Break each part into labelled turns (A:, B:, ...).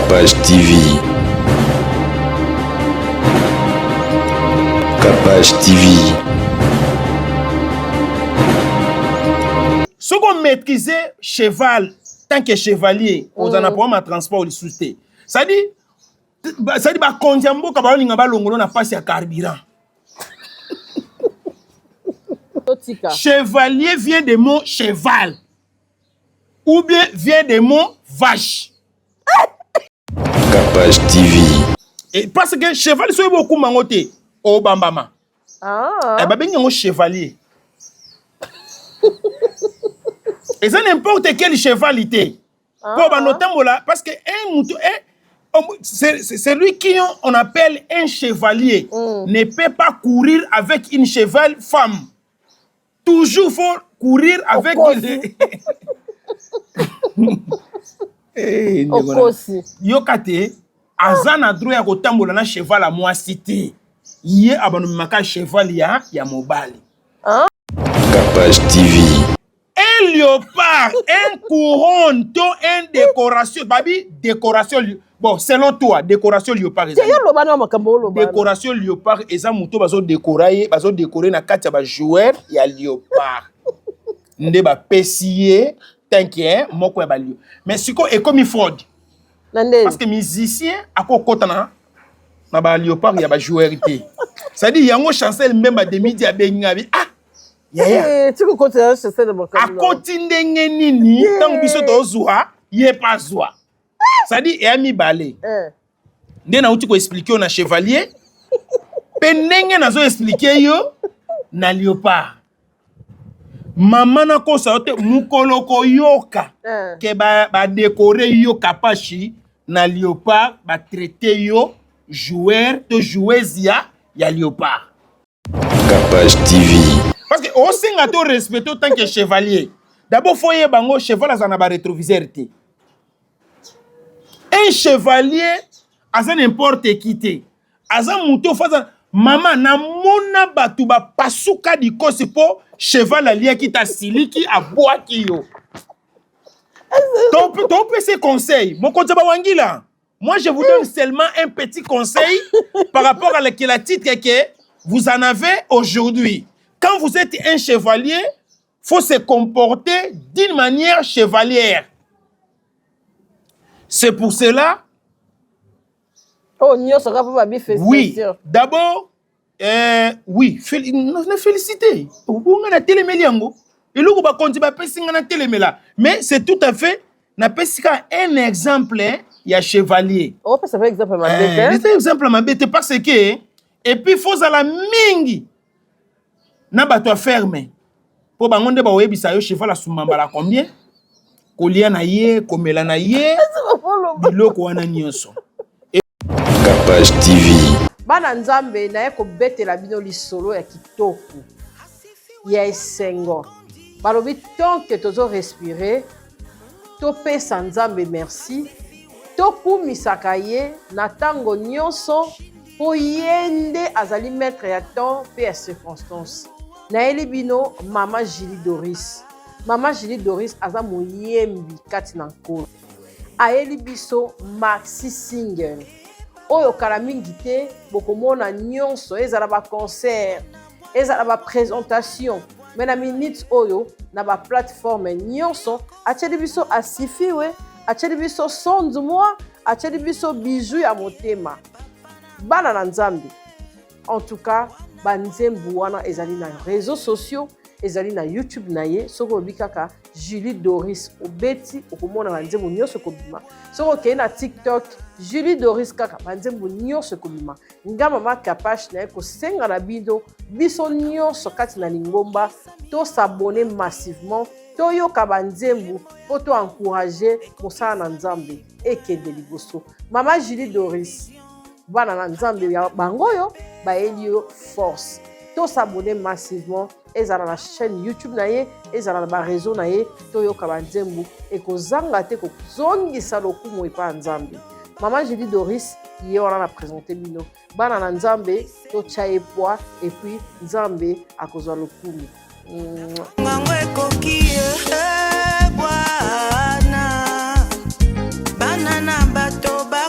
A: Capage TV. Capage TV.
B: Soki o maîtriser cheval tant que chevalier, oza na problème ya transport lisusu te. C'est-à-dire, c'est-à-dire bakonzi ya mboka baolinga balongolo na pasi ya carburant.
C: Totika.
B: Chevalier vient de mot cheval ou bien vient de mot vache.
A: Capage TV.
B: Et parce que cheval soki bokuma yango te obambama.
C: Ah.
B: Eh, babengi yango chevalier. Eza n'importe quel cheval te. Po bando tambola parce que un mutu un c'est lui qui on appelle un chevalier ne peut pas courir avec une cheval femme. Toujours faut courir avec une Eh, ndeko na-
C: Okosi.
B: yoka te aza na droit ya kotambola na cheval ya mwasi te ye abanomemaka cheval ya, ya mobali.
A: Capage TV.
B: Un léopard, un couronne to un décoration babi décoration bon selon toi décoration léopard
C: Te
B: eza
C: yo loba na makambo oloba.
B: décoration léopard eza moto bazodekora ye, bazodekore na kati ya bajoueur ya léopard nde bapesi ye tanke moko ya balio, mais sikoyo ekomi fraude.
C: Na ndeni.
B: Parce que musicien akokɔta na baléopard ya bajoueur te. C'est-à-dire yango Chancel Mbemba demidi abengi nga bi ah yaya.
C: Eh, tiko kotela chancel makambo.
B: Akoti ndenge nini ntango biso tozwa ye pa zwa? C'est-à-dire eya mibale. Nde nauti koexpliquer yo na chevalier mpe ndenge nazo expliquer yo na léopard. Mama nakosa yo te, mokolo koyoka ke badécorer yo Kapashi na léopard, batraiter yo joueur to joueuse ya léopard.
A: Capage TV.
B: Parce que osenga to respecter tant que chevalier, d'abord faut yeba yango cheval aza na barétroviseur te. Un chevalier aza n'importe qui te, aza moto fo aza mama. Namona bato bapasuka likosi mpo cheval aliaki te, asiliki, abwaki yo. Topesa conseil mokonzi ya bawangila. Moi, je vous donne seulement un petit conseil par rapport à la, la titre que vous en avez aujourd'hui. Quand vous êtes un chevalier, faut se comporter d'une manière chevalière. C'est pour cela.
C: Oh, nyonso kaka mpo babi
B: Oui,
C: félicitation.
B: D'abord, oui, na félicité. Obonga na telemeli yango. Eloko bakonzi bapesi nga na telemela. Mais c'est tout à fait napesi kaka un exemple hein, ya chevalier.
C: Opesa mpe exemple mabe
B: Eh,
C: te.
B: eza exemple mabe te parce que et puis fozala mingi na bato ya ferme mpo bango nde bakoyebisa yo cheval asumba mbala combien, kolia na ye, komela na ye, biloko wana nyonso.
A: Capage TV.
C: Bana Nzambe, naye kobetela bino lisolo ya kitoko ya esengo. Balobi tant que tozorespirer, topesa Nzambe merci, tokumisaka ye na ntango nyonso mpo ye nde azali maître ya temps mpe ya circonstance. Nayeli bino mama Julie Doris. Mama Julie Doris aza moyembi kati na Nkolo. Ayeli biso maxi single oyo kala mingi te bokomona nyonso, ezala baconcert, ezala baprésentation, mais na minute oyo na baplateforme nyonso atieli biso Asifiwe, atieli biso Sonde moi, atieli biso Bijou ya motema. Bana na Nzambe, en tout cas banzembo wana ezali na réseaux sociaux, ezali na YouTube na ye. Soki olobi kaka Julie Doris, obeti, okomona banzembo nyonso ekobima. Soki okei na TikTok, Julie Doris kaka, banzembo nyonso ekobima. Nga mama Kapash naye kosenga na bino, biso nyonso kati na lingomba, tos'abonner massivement, toyoka banzembo mpo toencourager mosala na Nzambe ekende liboso. Mama Julie Doris, bana na Nzambe ya bango oyo bayeli yo force. Tos'abonner massivement, ezala na chaîne YouTube na ye, ezala na baréseau na ye, toyoka banzembo ekozanga te kozongisa lokumu epai ya Nzambe. Mama Julie Doris ye wana na présente bino. Bana na Nzambe, totya ye poids et puis Nzambe akozwa lokumu.
D: Ngango ekoki eh, bwana bana na bato ba.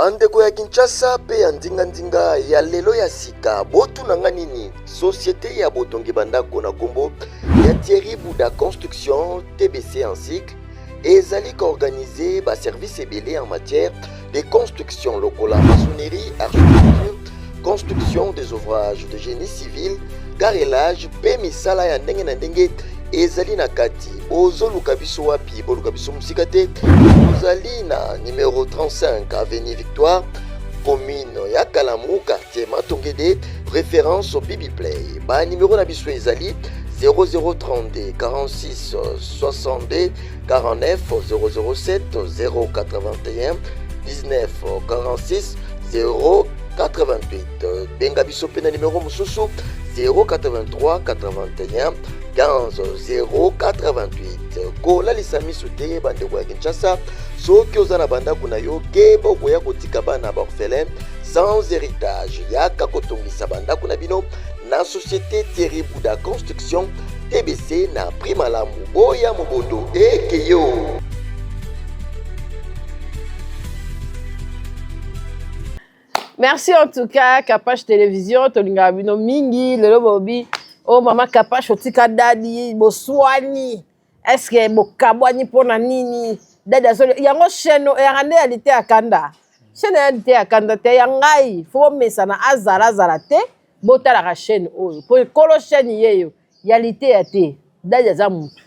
E: Bandeko ya Kinshasa pe ya nzinga-nzinga ya lelo ya sika, botuna nga nini? Societe ya botongi bandako na kombo ya Thierry Bouda Construction TBC en cycle ezali ko organiser ba services ebele en matière de construction lokola maçonnerie, architecture, construction des ouvrages de génie civil, carrelage pe misala ya ndenge na ndenge ezali na kati. Bozoluka biso wapi? Boluka biso mosika te, tozali na numero 35 avenue Victoire, commune ya Kalamu, quartier Matongede, référence Bibi Play. Ba numéro na biso ezali 0032 46 62 49 007 081 19 46 088. Benga biso pe na numéro mosusu 083 81 15 088. Kolalisa miso te bandeko ya Kinshasa, soki oza na bandako na yo keba okoya kotika bana ba orphelin sans héritage. Yaka kotongisa bandako na bino na société Thierry Bouda Construction TBC na prix malamu. Boya mobondo ekeyo.
C: Merci en tout cas Kapash Télévision, tolingaka bino mingi lelo bobi oh mama Kapash otika dadi boswani est-ce que bokabwani mpona nini dadi azoli yango chaîne eyaka nde ya lite ya kanda chaîne ya lite ya kanda te ya ngai fo bomesana azala azala te botalaka chaîne oyo mpo ekolo chaîne yeyo ya liteya te dadi aza mutu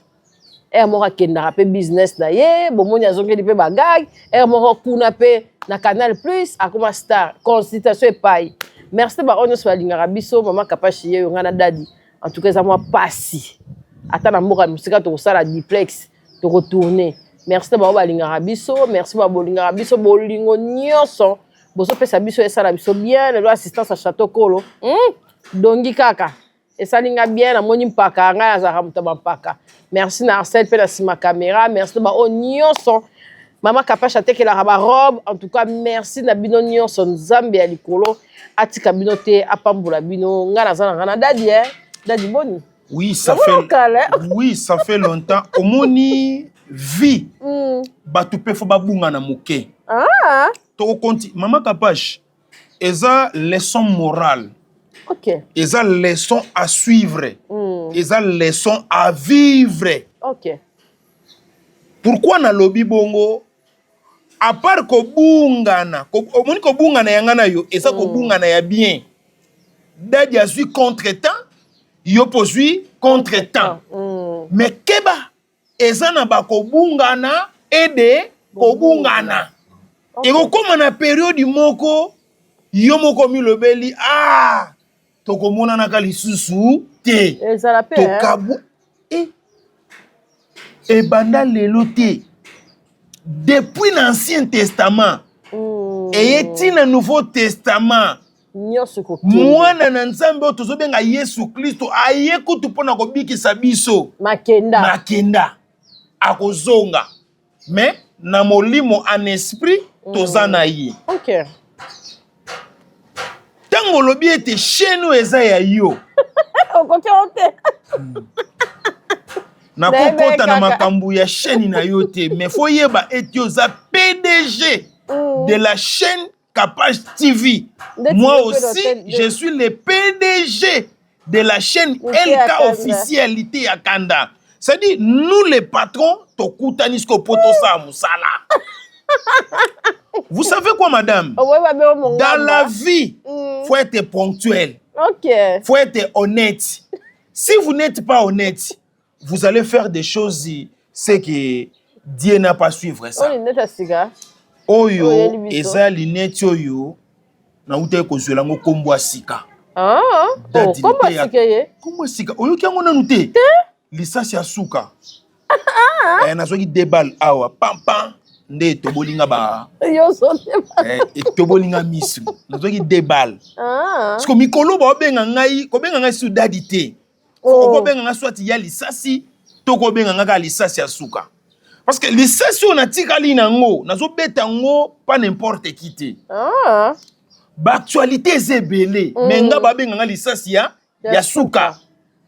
C: heure moko akendaka mpe business na ye bomoni azongeli mpe bagag heure moko kuna mpe na canal plus akoma star consultation epai merci baoyo nyonso balingaka biso mama kapashi yeyo ngai na dadi en tout cas eza mwa pasi ata na mboka mosika tokosala duplex tokotourne merci na bango balingaka biso merci ba bolingaka biso bolingo nyonso bozopesa biso esala biso bien lelo assistance ya chateau kolo dongi kaka esali nga bien namoni mpaka ngai azalaka moto ya bampaka merci na Arcel mpe na nsima camera merci na baoyo nyonso mama Kapash atekelaka barobe en tout cas merci na bino nyonso nzambe ya likolo atika bino te apambola bino ngai naza na ngai na dadi eh? Dadi boni
B: Oui, ça fait, oui, ça fait longtemps. Omoni vie. Bato pe fo babunga na moke.
C: Ah.
B: Tokokonti Mama Kapash eza leçon morale.
C: Ok.
B: Eza leçon à suivre. Eza leçon à vivre.
C: Ok.
B: Pourquoi nalobi bongo? À part kobungana, omoni kobungana yanga na yo, eza kobungana ya bien. Dadi azwi contretemps, yo mpo ozwi contretemps. Mais keba, eza na bakobungana ede kobungana. Ekokóma na periode moko, yo moko milobeli, ah, tokomonanaka lisusu te.
C: Ezala pe,
B: Tokabu ebanda lelo te. Depuis l'Ancien Testament, eye ti na Nouveau Testament,
C: nyonso kokende.
B: Mwana na Nzambe oyo tozobenga Yesu Kristo aye kutu mpona kobikisa biso.
C: Makenda.
B: Makenda akozonga, mais na molimo en esprit toza na ye.
C: Ok.
B: Ntango olobi ete chaîne oyo eza ya yo,
C: okoki yango te.
B: Nakokota na
C: kaka.
B: Makambo ya chaîne na yo te, mais fo yeba ete oza PDG de la chaîne Kapash TV.
C: Ndeti
B: Moi
C: yo mpe
B: aussi,
C: na
B: je suis le PDG de la chaîne
C: Lite ya
B: LK
C: Kanda.
B: officiel Lite ya Kanda. C'est-à-dire, nous les patrons, tokutani siko po tosala mosala. Vous savez quoi, madame?
C: Oboyi babe mongamba.
B: Dans la vie, faut être ponctuel.
C: Ok.
B: Faut être honnête. Si vous n'êtes pas honnête, vous allez faire des choses, c'est que Dieu n'a pas suivre ça.
C: Oyo lunette ya sika.
B: Oyo
C: Oyeli biso.
B: Eza lunette oyo nautaki kozwela yango nkombo ya sika.
C: Ah, oh,
B: Dadi
C: kombo
B: liteya.
C: sika ye.
B: Nkombo ya sika oyoki yango nanu te, lisasi ya suka. Nazwaki deux balles awa pampam nde etobolinga ba
C: Yo sote.
B: Etobolinga misu, nazwaki deux balles.
C: Ah.
B: Parce que mikolo baobenga ngai, kobenga ngai su dadi te.
C: Oh.
B: Okobenga ngai soit ya lisasi to kobenga ngai kaka lisasi ya suka, parce que lisasi oyo natikali nango, nazobeta yango pas n'importe qui te.
C: Ah.
B: Baactualité eza ebele, mais nga babenga nga lisasi ya
C: Ya
B: ya suka.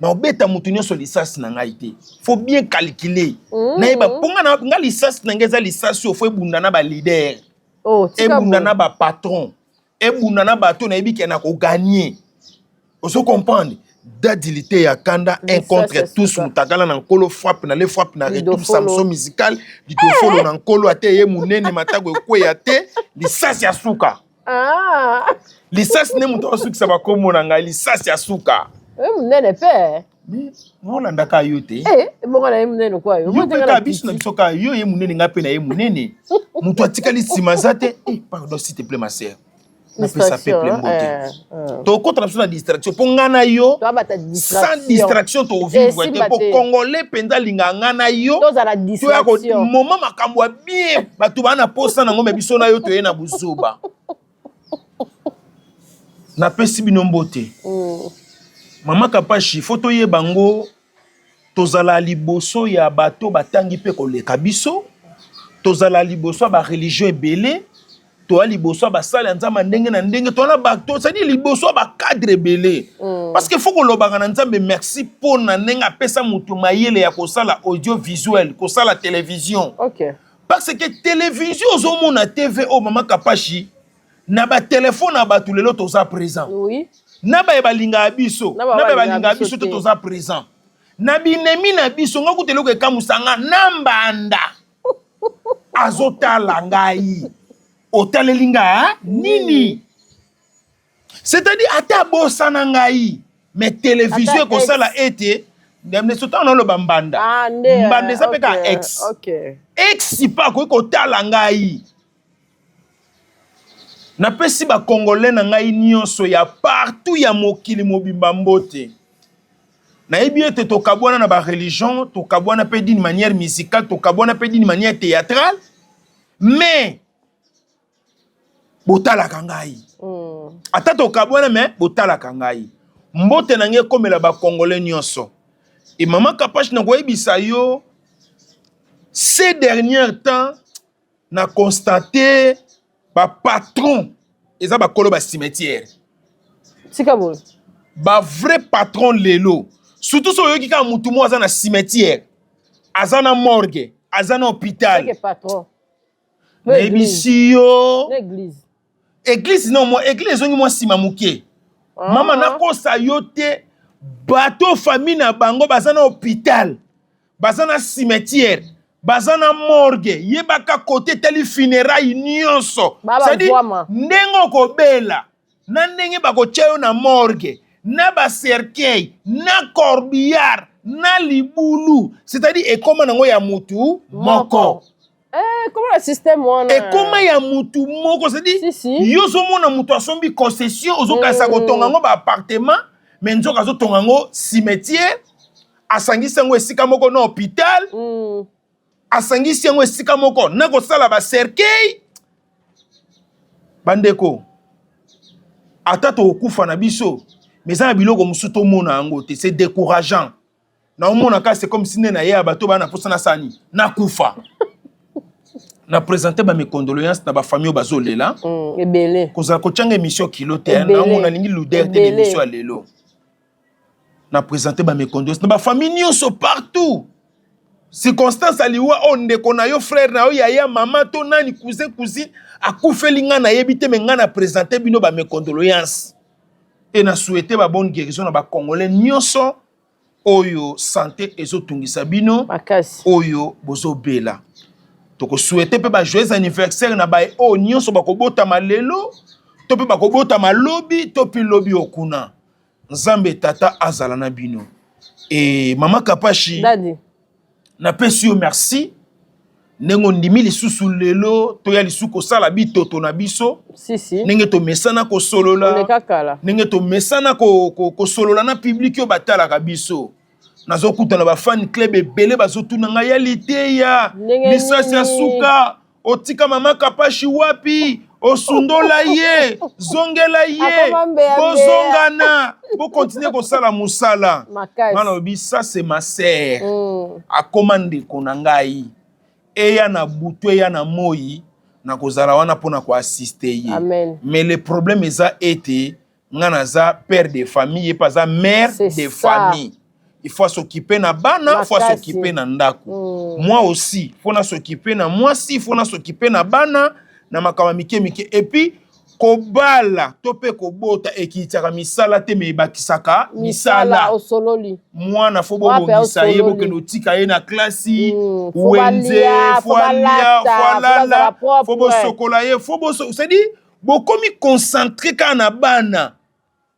B: Naobeta motu nyonso lisasi na ngai te, faut bien calculer. Nayeba mpo nga nga lisasi na ngai eza lisasi oyo fo ebunda na baleader.
C: Oh,
B: ebunda na bapatron, ebunda na bato nayebi ke na kogagner. Ozo comprendre? Dadilité ya kanda, un contre tous, mutakala na nkolo, frappe na le frappe na retour, Samson musical lidofolo na nkolo, ate ye munene matago ekweya te, lisasi ya suka.
C: Ah.
B: Lisasi nde moto asukisa bakombo na ngai, lisasi ya suka.
C: Munene pe.
B: Olandaka yo te.
C: Ebongo na ye munene kwa yo.
B: Yo mpe kaka biso na biso kaka yo ye munene, ngai mpe na ye munene. Moto atikali nsima aza te. Pardon, s'il te plaît, ma sœur. Napesa peuple mbote. Tokota na biso na distraction mpo ngai na yo sans distraction tovivre te, mpo Congolais mpenza alingaka ngai na yo
C: toya
B: moma makambo ya bien, bato baa na posa nango, me biso na yo toye na buzoba. Napesi bino mbote. Mama Kapashi, fo toyeba ngo tozala liboso ya bato batangi mpe koleka biso, tozala liboso ya bareligion ebele, toya liboso ya basali ya Nzambe ndenge na ndenge, toya na bato, c'est-à-dire liboso ya bacadre ebele, parce que faut kolobaka na Nzambe merci mpo na ndenge apesa moto mayele ya kosala audiovisuel, kosala télévision, parce que télévision ozomona TV oyo, Mama Kapashi, na batelefone ya bato lelo toza présent, na baye balingaka biso, na baye balingaka biso te, toza présent na binemi na biso. Nga kuta eloko ekamusanga na mbanda azotala ngai, otaleli nga nini? C'est-à-dire ata abosana ngai, mais télévision ekosala ete ntango naloba mbanda, mbanda eza mpe kaka ex, ex mpe akoki kotala ngai. Napesi Bacongolais na ngai nyonso ya partout ya mokili mobimba mbote. Nayebi ete tokabwana na bareligion, tokabwana mpe d'une manière musicale, tokabwana mpe d'une manière théâtrale, mais botalaka ngai. Ata tokabwana, mais botalaka ngai. Mbote na ngai ekomela Bacongolais nyonso. E Mama Kapache, nakoyebisa yo, ces derniers temps na constate bapatron eza bakolo bacimetière.
C: Tika boye.
B: Bavrai patron lelo, surtout so oyoki kaka mutu moko aza na cimetière, aza na morgue, aza na hôpital, nayebisi yo, église non, mwa église ezongi mwa nsima moke. Mama, nakosa yo te, bato famille na bango baza na hôpital, baza na cimetière, baza na morgue, yebaka kote etali funéraille nyonso, c'est-à-dire ndenge okobela na ndenge bakotia yo na morgue, na bacercueil, na corbillard, na libulu, c'est-à-dire ekóma nango ya mutu moko.
C: Ekoma na système wana.
B: Ekóma ya mutu moko, c'est-à-dire yo ozomona mutu asombi concession, ozokanisa kotonga yango baappartement, mais nzoka azotonga yango cimetière, asangisi yango esika moko na hôpital, asangisi yango esika moko na kosala bacercueil. Bandeko, ata tokokufa na biso, mais eza na biloko mosusu tomona yango te, c'est décourageant. Naomona kaka c'est comme si nde na ye ya bato baa na mposa nasani nakufa. Na présente bames condoléances na bafamille oyo bazolela.
C: Ebele.
B: Kozala kotianga émission kilo te, naomona alingi luder te na émission ya lelo. Na présente bames condoléances na bafamille nyonso partout. Circonstance ya liwa oyo, ndeko na yo, frère na yo, yaya, mama to nani, cousin, cousine akufeli, ngai nayebi te, me ngai na présente bino bames condoléances e na souhaite babonne guérison na Bacongolais nyonso oyo santé ezotungisa bino, oyo bozobela. Tokosouhaite mpe bajoyeux anniversaire na baye oyo nyonso bakobotama lelo to mpe bakobotama lobi to mpe lobi okuna. Nzambe Tata azala na bino. E Mama Kapashi, napesi yo merci ndenge ondimi lisusu lelo toya lisusu kosala bitoto na biso.
C: Si, si.
B: Ndenge tomesana kosolola, ndenge tomesana kosolola na public oyo batalaka biso. Nazokutana bafan club ebele, bazotuna ngai ya liteya lisasi ya suka, otika Mama Kapashi wapi? Osundola ye, zongela ye, bozongana, bokontinue kosala mosala. Nga nalobi, ça c'est ma sœur, akoma ndeko na ngai. Eya na butu, eya na moi, nakozala wana mpona koassister ye. Mais le problème eza ete nga naza père de famille, ye mpe aza mère de famille. Il faut s'occuper na bana, faut s'occuper na ndako. Moi aussi faut na s'occuper na mwasi, faut na s'occuper na bana. na makambo ya mike mike. Et puis kobala to mpe kobota ekitisaka misala te, me ebakisaka misala.
C: Osololi.
B: Mwana fo
C: Wape
B: bobongisa ye,
C: osololi.
B: bokende otika ye na klasi,
C: Fo
B: wenze,
C: balia,
B: fo
C: fo
B: alia,
C: balata,
B: fo
C: fo bazala
B: alala,
C: propre.
B: fo bosokola ye, fo boso, c'est-à-dire bokomi concentré kaka na bana,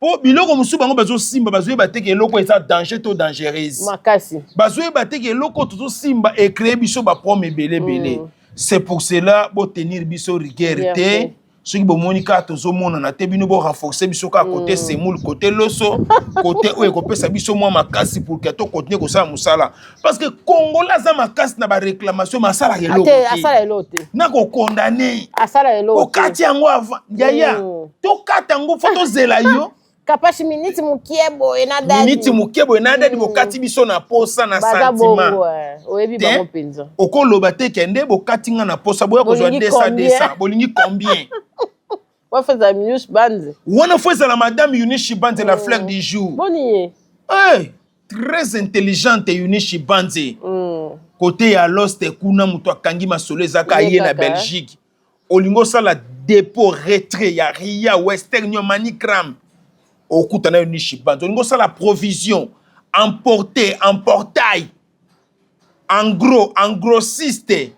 B: mpo biloko mosusu bango bazosimba, bazoyeba te ke eloko eza danger to dangereuse.
C: Makasi.
B: Bazoyeba te ke eloko tozosimba ecrée biso baproblème ebele ebele. C'est pour cela botenir biso rigueur
C: Rigueur
B: te.
C: te.
B: Soki bomoni kaka tozomonana te, bino borenforce biso kaka kote semoule, kote loso, kote oyo ekopesa biso mwa makasi pour ke tocontinue kosala mosala, parce que Congolais aza makasi na baréclamation, ma asalaka eloko
C: Ate
B: te.
C: asala eloko te.
B: Na kokondane.
C: Asala eloko te.
B: Okati yango avant, yaya. Tokata yango, fo tozela yo.
C: Kapashi, miniti mokie boye na dadi.
B: Miniti moke boye na dadi, bokati biso na posa na
C: Baza
B: sentiment.
C: bongo, eh. Oyebi
B: Te.
C: bango mpenza.
B: Okoloba te kende bokati nga na posa, boya kozwa
C: Bolingi
B: 200
C: combien?
B: 200, bolingi combien?
C: Wafeza minus banze.
B: Wana fo ezala madame Eunice Banze, la fleur du jour.
C: Boni ye.
B: Hey, très intelligente Eunice Banze. Côté ya Lost kuna, moto akangi masolo ezaka
C: Ye
B: ye na
C: kaka, eh.
B: Belgique. Olingi osala dépôt, retrait ya Ria, Western Union, MoneyGram, okutana Eunice Banze. Olingi osala provision, emporter, emportail, en gros, en grossiste,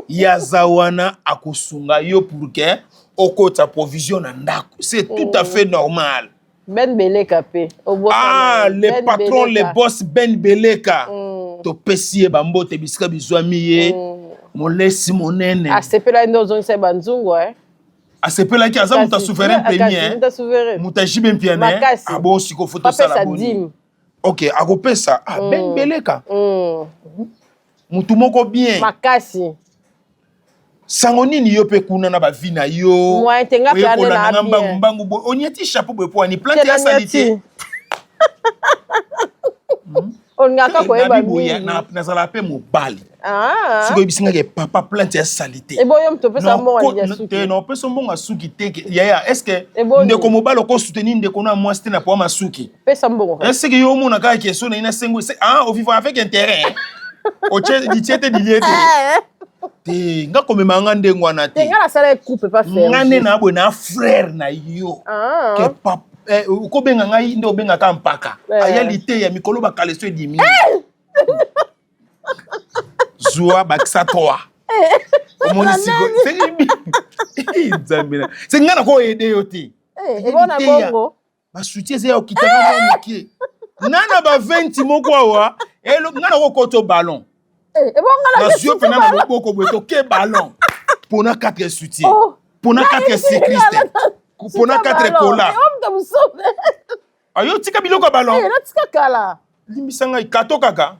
B: yaza wana akosunga yo pour que okota provision na ndako. C'est tout à fait normal.
C: Ben Beleka mpe.
B: Ah, le
C: Ben
B: patron,
C: Beleka.
B: le boss Ben Beleka. Topesi ye bambote bisika bizwami ye. Molesi monene.
C: Asepelaki nde ozongisa ye banzungu, eh.
B: Asepelaki, aza moto ya souverain premier.
C: Moto ya souverain.
B: Moto ya jibe mpiane.
C: Makasi.
B: Abo siko fo
C: Bapesa
B: tosala boni.
C: dime.
B: Ok, akopesa. Ah, Ben Beleka. Motu moko bien.
C: Makasi.
B: Sango nini yo mpe kuna na bavi na yo?
C: Moyen te, nga mpe ane
B: Oyekolanda
C: na
B: nga mbangu
C: bien.
B: mbangu boye. Oniati chapeau boye po ani plante
C: Te
B: ya sali te.
C: naniati. Olingaka koyeba
B: Nabi boye,
C: mingi.
B: nazala mpe mobali.
C: Ah.
B: Soki oyebisi nga ke papa, plante ya sali te.
C: Eboyo moto opesa mbongo alingi ya
B: Te,
C: suki.
B: na opesa mbongo ya suki te yaya, est ce que
C: Eboni.
B: ndeko mobali okosoutenir ndeko na mwasi te na po masuki?
C: Pesa mbongo.
B: Est ce que yo omona kaka ke so na ye na sengo ah, ovivre avec intérêt, hein? Otie litie te, dilie te. Te, nga komema nga ndenge wana
C: Te,
B: te.
C: nga nasala coupe pa faire.
B: Nga nde na boye na frère na yo
C: Ah.
B: ke papa, eh, okobenga ngai nde obengaka mpaka.
C: Eh.
B: Aya liteya mikolo bakaleso edimi, zwa bakisa toa. Omoni siko Nzambe na se nga nakoyede yo te.
C: Eh, ebona
B: Liteya.
C: bongo.
B: Basoutien eza ya okitaka mwa moke nga na ba 20 moko awa nga nakokota ballon.
C: Eh, ebonga na
B: Nazwi yo mpena na loboko boye, toke ballon mpona 4 soutien,
C: Oh.
B: mpona 4 cycliste, mpona 4 kola.
C: Moto mosobe.
B: Ayo tika biloko ya ballon.
C: Natika kala.
B: Limbisa ngai, kato kaka.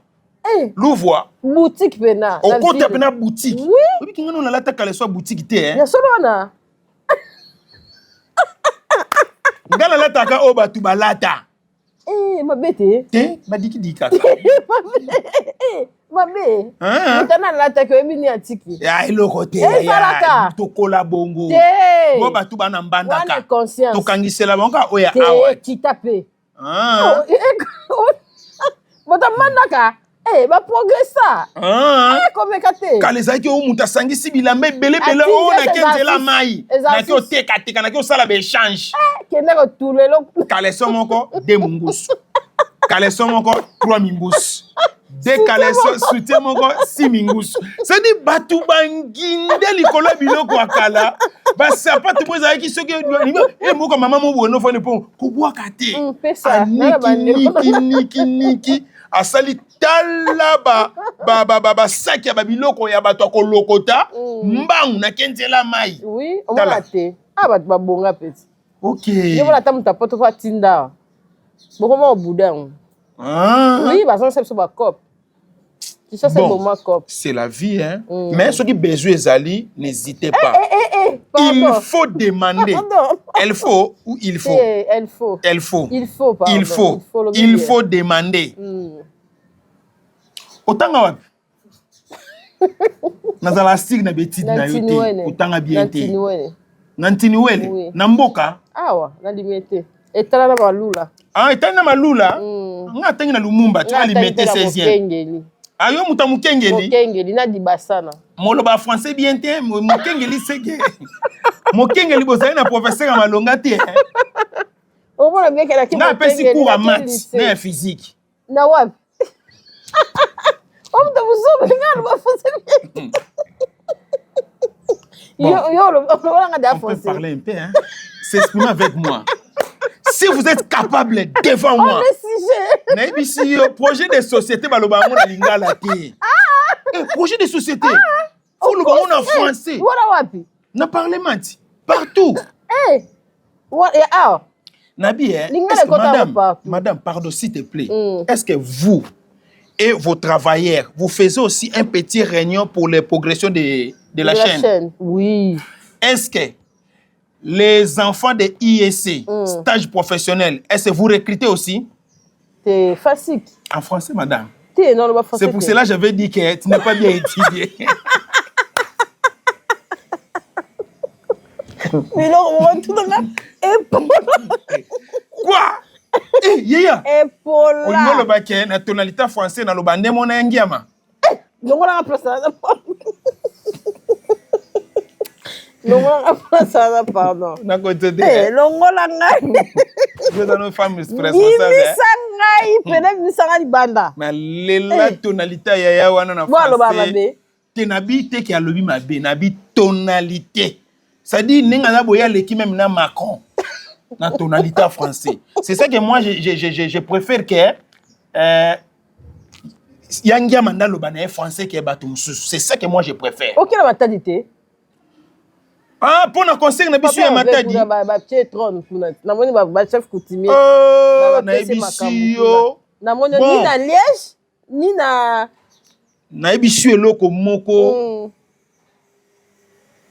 C: Eh,
B: Luvwa.
C: Boutique pena. Na
B: Okota
C: ville.
B: mpena boutique.
C: Oui.
B: Oyebiki ngai no nalata kaleso ya boutique te, eh?
C: Ya solo wana.
B: Ngai nalataka oyo bato balata.
C: Eh, mabe te.
B: Te, badikidiki kaka.
C: Mabe.
B: Ah.
C: Moto ana alataki, oyebi nini atiki.
B: Ya eloko te.
C: Ezalaka.
B: Ya, tokola bongo.
C: Te.
B: Bo bato bana
C: Wana
B: mbandaka
C: conscience.
B: tokangisela bango kaka oyo ya
C: Te,
B: awa.
C: kita mpe.
B: Ah.
C: Moto amandaka, eh, baprogressa.
B: Ah.
C: Eh, komeka te.
B: Kala ezalaki oyo moto asangisi bilamba ebelebele
C: Atindi
B: oyo nake
C: eza
B: nzela
C: six.
B: mai
C: Eza
B: nake
C: six.
B: otekateka, nake osala baéchange.
C: Kende kotula eloko.
B: Caleçon moko, deux mungusu, caleçon moko, trois mingusu, deux caleçon, soutien moko, six mingusu. C'est-à-dire bato banginde likolo ya biloko ya kala, basapatu mo ezalaki soki e moko mama mo boye nofani mpo kobwaka te.
C: Pesa nana
B: Aniki
C: bandeko.
B: niki niki niki, asali tala basaki ya babiloko ya bato ya kolokota mbangu, nake nzela mai.
C: Oui, omona
B: Tala.
C: te, a bato babonga peti.
B: Ok.
C: Yo mona ata moto apoto fo atinda awa, bokoma obuda yango.
B: Ah.
C: Oui, bazongisa biso bacope Kinshasa.
B: Bon.
C: Eboma cope.
B: C'est la vie, hein. Mais ce qui besoin ezali, n'hésitez pas.
C: Eh, eh,
B: Il
C: pardon.
B: faut demander.
C: Pardon.
B: Elle faut ou il faut?
C: Eh, elle faut.
B: Elle faut.
C: Il faut, pardon.
B: Il faut.
C: Il faut, lobi
B: Il
C: bien.
B: faut demander. Otanga wapi? Nazala sire na betide
C: Na
B: na yo te.
C: Ntiniwene.
B: Otanga bien
C: Na
B: te.
C: Ntiniwene.
B: Na Ntiniwele.
C: Oui.
B: Na mboka.
C: Awa nalimi te, etala na Malula.
B: Ah, etali na Malula. Nga atangi na Lumumba, tu
C: Nga
B: vas
C: atangi
B: limete
C: te na
B: 16e.
C: Mokengeli.
B: Ayo moto ya mokengeli.
C: Mokengeli na dibasana.
B: Moloba français bien te, mokengeli seke. Mokengeli bozali na professeur ya malonga te.
C: Omona bien kelaki
B: mokengeli. Nga apesi cours ya maths na ya physique.
C: Na wapi? Omuto buzoba nga aloba français bien.
B: Bon.
C: Yo yo oloba nga da
B: On peut
C: français.
B: parler un peu hein. S'exprimer avec moi. Si vous êtes capable devant moi.
C: Oh, le sujet.
B: Nayebisi yo projet de société baloba yango na lingala te. Eh, projet de société. Faut loba yango na français.
C: Wana wapi?
B: Na parlement partout.
C: Eh. Wa ya awa.
B: Nabi, hein,
C: Lingala
B: est-ce que
C: ekota
B: madame,
C: partout.
B: madame, pardon, s'il te plaît. Est-ce que vous et vos travailleurs, vous faisiez aussi un petit réunion pour les progressions de la chaîne?
C: chaîne. Oui.
B: Est-ce que les enfants de IEC, stage professionnel, est-ce que vous recrutez aussi?
C: C'est facile.
B: En français, madame.
C: T'es non, le français.
B: C'est pour cela que j'avais dit que tu n'as pas bien étudié.
C: Mais non, on va tout dans la épaule.
B: Quoi? Eh, yeya.
C: Épaule.
B: Olingo loba ke na tonalité français na loba ndemo na ngiama.
C: Longola nga place wana. Longola nga place wana, pardon.
B: Na kote te.
C: Eh, longola ngai.
B: Vous êtes nos femmes responsables.
C: Bimisa ngai, pene bimisa ngai libanda.
B: Na lela tonalité ya ya wana na
C: Bo aloba
B: français.
C: mabe.
B: Te nabi te ke alobi mabe, nabi tonalité. C'est-à-dire ndenge aza boye aleki même na Macron na tonalité français. C'est ça que moi je préfère que ya ngiama nde aloba na ye français ke bato mosusu. C'est ça que moi je préfère.
C: Okela Matadi te.
B: Ah, mpo na conseil na biso ya Matadi.
C: Batie trône kuna. Namoni ba chef coutumier.
B: Oh,
C: Bapesi
B: nayebisi
C: makambo
B: yo.
C: kuna. Namoni
B: Bon.
C: ni na Liège ni na
B: Nayebisi yo eloko moko.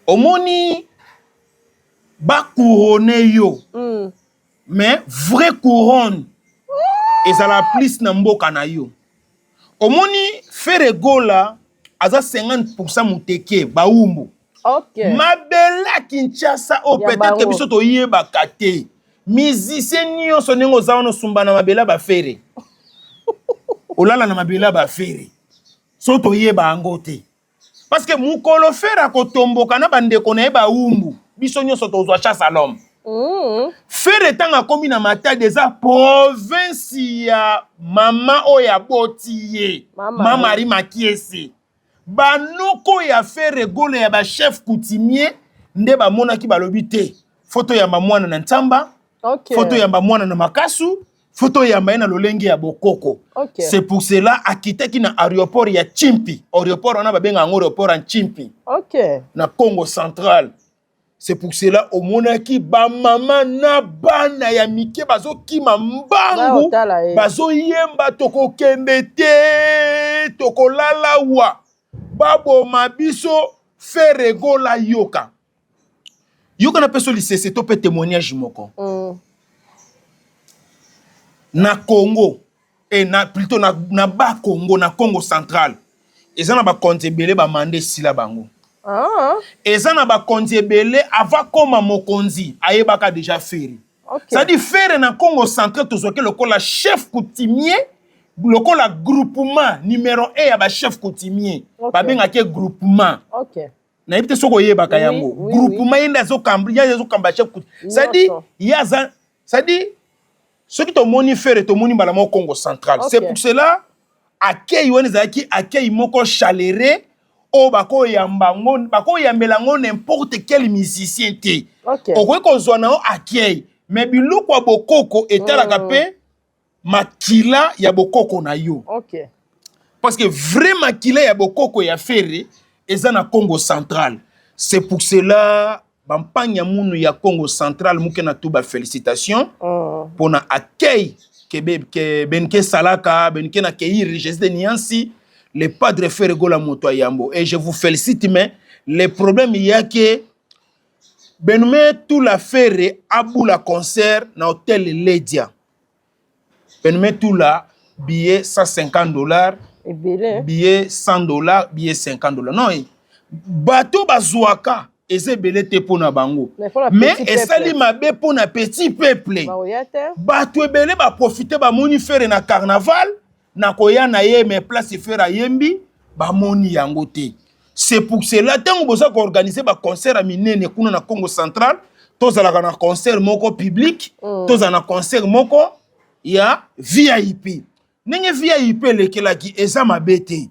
B: Omoni bacouronne yo. Mais vraie couronne ezala plus na mboka na yo. Omoni Ferre Gola aza 50% muteke baumbu. Mabele ya Kinshasa oyo
C: Ya
B: peut-être
C: bango.
B: biso toyebaka te. Musicien nyonso ndenge oza wana osumba na mabele ya bafere. Olala na mabele ya bafere. So toyeba yango te. Parce que mokolo Ferre akotomboka na bandeko na ye baumbu, biso nyonso tozwa chasse à l'homme. Ferre ntango akomi na Matadi eza province ya mama oyo aboti ye,
C: Mama.
B: Mama Marie Makiese. Banoko ya Ferre Gola ya ba chef coutumier nde bamonaki balobi te. Faut toyamba mwana na Ntsamba, faut toyamba mwana na Makasu, faut toyamba ye na lolenge ya bokoko. C'est pour cela akitaki na aéroport ya Tshimpi. Aéroport wana babenga yango aéroport ya Tshimpi. Na Congo central. C'est pour cela omonaki ba mama na bana ya mike bazokima mbangu,
C: Baotala ye.
B: bazoyemba tokokende te, tokolala wa, baboma biso. Ferre Gola yoka. Yoka na peso lisese to pe témoignage moko. Na Congo et na plutôt na bas Congo, na Congo central. Eza na bakonzi ebele ba mande esila bango. Eza na bakonzi ebele avant koma mokonzi ayebaka déjà Ferre. C'est-à-dire Ferre na Congo central tozwaki lokola chef coutumier, lokola groupement numéro 1 ya ba chef coutumier. Babengaki groupement. Nayebi te soki oyebaka yango. Groupement ye nde azokamba, ye azokamba chef coutumier. C'est-à-dire, ye aza, c'est-à-dire, soki tomoni Ferre, tomoni mbala moko Congo central. C'est pour cela accueil wana ezalaki accueil moko chaleureux oyo bakoyamba yango, bakoyambela yango n'importe quel musicien te. Okoki kozwa na yo accueil, mais biloko ya bokoko etalaka pe makila ya bokoko na yo. Parce que vrai makila ya bokoko ya Ferre eza na Congo central. C'est pour cela bampanya munu ya Congo central muke na tuba félicitations pona accueil ke benke salaka benke na keir Jésus de Niansi le padre Ferre Gola moto ya yambo et je vous félicite. Mais le problème il y a que Benoume tout la Ferre aboula concert na hôtel Ledia. Benoume tout la billet 150 $,
C: Ebele.
B: billet 100 $, billet 50 $. Non, bateau bazwaka eza ebele te mpona bango.
C: Mais mpona
B: Mais
C: petit
B: esali
C: peuple.
B: mabe mpona petit peuple.
C: Baoya te.
B: Bato ebele baprofite, bamoni Ferre na carnaval. Nakoya na ye, mais place Ferre ayembi, bamoni yango te. C'est pour cela ntango boza koorganiser baconcert ya minene kuna na Congo Central, tozalaka na concert moko public, tozala na concert moko ya VIP. Ndenge VIP elekelaki, eza mabe te.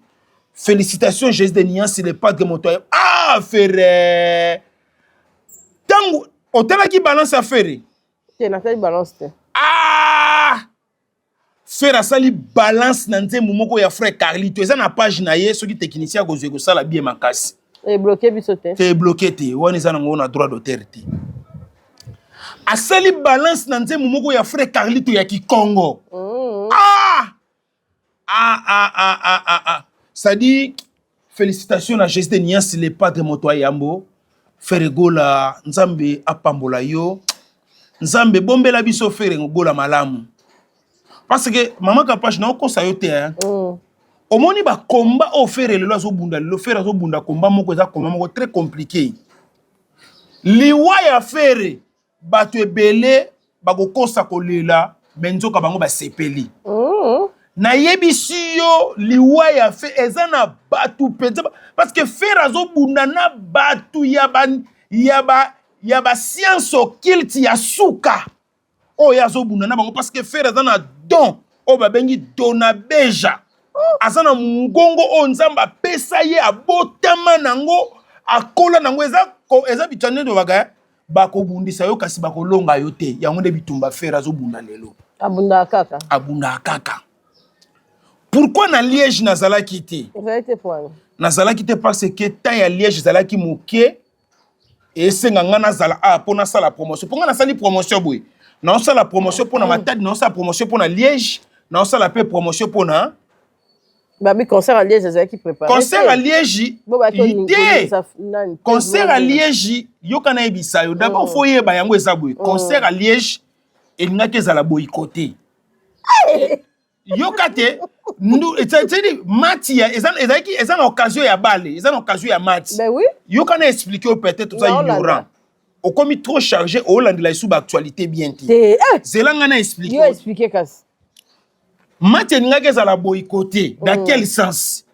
B: Félicitation Jésus de Nuance, le padre moto. Ah, Ferre, ntango otalaki balance ya Ferre?
C: Te, natali balance te.
B: Ah, Ferre asali balance na nzembo moko ya frère Carlito. Eza na page na ye. Soki technicien akozwa, kosala bien makasi.
C: Ebloquer biso te.
B: Te, ebloquer te. Wana eza nango na droit d'auteur te. Asali balance na nzembo moko ya frère Carlito ya Kikongo. Ah ah ah ah ah ah ah, c'est-à-dire félicitations na Jésus de Nuance, le padre moto ayambo. Ferre Gola, Nzambe apambola yo. Nzambe bombela biso Ferre Gola malamu, parce que mama Kapage, naokosa yo te, hein? Omoni bakomba oyo Ferre lelo azobunda. Lelo Ferre azobunda komba moko, eza komba moko très compliqué. Liwa ya Ferre, bato ebele bakokosa kolela, me nzoka bango basepeli. Nayebisi yo, liwa ya Ferre eza na bato mpenza, parce que Ferre azobunda na bato ya bascience occulte ya suka oyo azobunda na bango, parce que Ferre aza na don oyo babengi donabeja. Aza na mongongo oyo Nzambe apesa ye, abotama nango, akola nango. Eza bitumba nde tobaka, bakobundisa yo kasi bakolonga yo te. Yango nde bitumba Ferre azobunda lelo.
C: Abundaka kaka.
B: Abundaka kaka. Pourquoi na Liège nazalaki te?
C: Ozali te poani?
B: Nazalaki te parce que temps ya Liège ezalaki moke. Esenga nga nazala awa mpo nasala promotion, mpo nga nasali promotion boye. Naosala promotion mpo na Matadi, naosala promotion mpo na Liège, naosala mpe promotion mpo na
C: Babi concert à Liège ezalaki préparé.
B: Concert à Liège te, concert à Liège, yoka, nayebisa yo d'abord. Faut oyeba yango eza boye: concert à Liège elingaki ezala boycotter. Yoka te, c'est-à-dire match ya ezalaki, eza na occasion ya bale, eza na occasion ya match.
C: Ben oui.
B: Yoka, na expliquer yo, peut-être oza ignorant, okomi trop chargé, olandela esu baactualité bien te. Zela nga na expliquer.
C: Yo expliquer kasi.
B: Match elingaki ezala boycotter dans quel sens?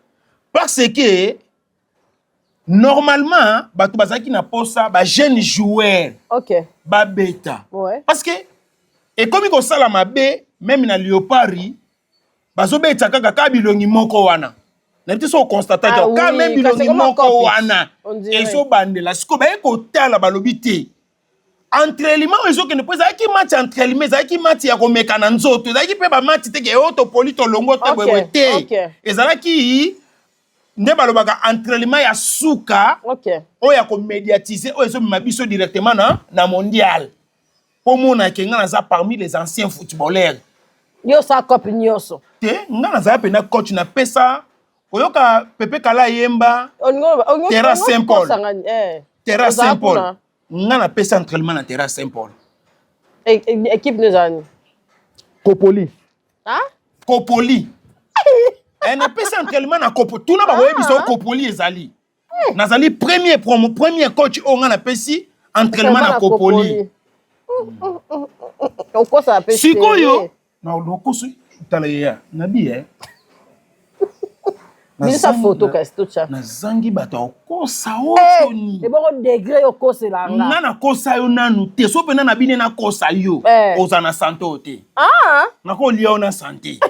B: Parce que normalement bato bazalaki na posa bajeune joueur babeta, parce que ekomi kosala mabe. Même na Léopard bazobeta kaka kaka bilongi moko wana. Nayebi te so oconstataki.
C: Ah,
B: Ka même bilongi moko wana
C: On dirait.
B: Ezobandela sikoyo, baye kotala, balobi te, entraînement oyo ezokende, mpo ezalaki match ya entraînement, ezalaki match ya komeka na nzoto, ezalaki mpe bamatch te ke oyo topoli, tolongo te, boyeboye te. Ezalaki nde balobaka entraînement ya suka oyo ya komédiatiser, oyo ezomema biso directement na mondial, mpo monake nga naza parmi les anciens footballeurs.
C: Yo osala cope nyonso.
B: Te, nga nazala mpenza coach, napesa koyoka Pepe Kala yemba Terra Saint Paul. Terra Saint Paul, nga napesa entraînement na Terra Saint Paul.
C: Équipe no ezala nini?
B: Kopoli.
C: Ah?
B: Kopoli. Napesa entraînement na Kopo. Tuna, bakoyebisa o Kopoli ezali. Nazali premier promo, premier coach oyo nga napesi entraînement na Kopoli.
C: Okosala mpe.
B: Sikoyo na lokoso, tala yeya nabi e.
C: Bilisa photo kasi totya.
B: Nazangi bato ya kokosa otoni.
C: Ebongo degré okosela nga?
B: Nga nakosa yo nanu te. So mpena na bine nakosa yo, oza na sante oyo te.
C: Ah!
B: Nakolia yo na sante.